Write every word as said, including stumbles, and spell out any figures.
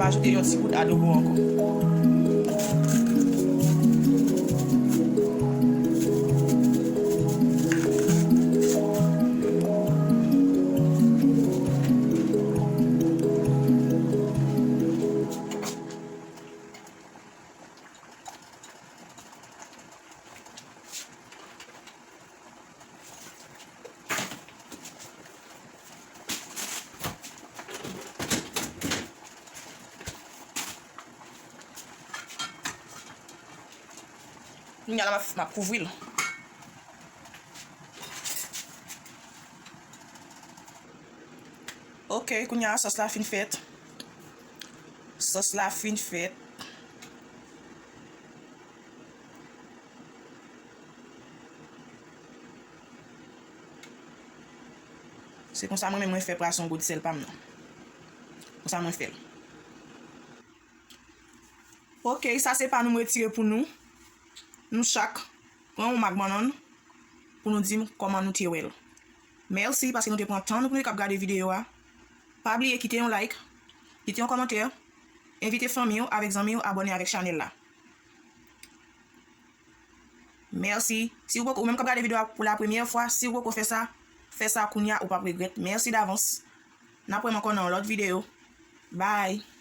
Ajoute yon ti gout adobo ankò. Kounye a la, m ap, m ap kouvri l. Ok, kounye a sòs la fin fèt. Sòs la fin fèt. Se konsa mwen menm mwen fè pwason gwo di sèl pa m nan. Konsa mwen fè l. Ok, sa se pa nou m retire pou nou. Nou chak pran yon mak bannann pou nou di m kòman nou te wè l. Mèsi paske nou te pran tan nou pou nou te k ap gade videyo a. Pa bliye kite yon like, kite yon kòmantè, envite fanmi w avèk zanmi w abòne avèk chanèl la. Mèsi. Si w poko, ou menm k ap gade videyo a pou la premyè fwa, si w poko fè sa, fè sa kounye a, ou p ap regrèt. Mèsi davans. N ap wè m ankò nan yon lòt videyo. Bye.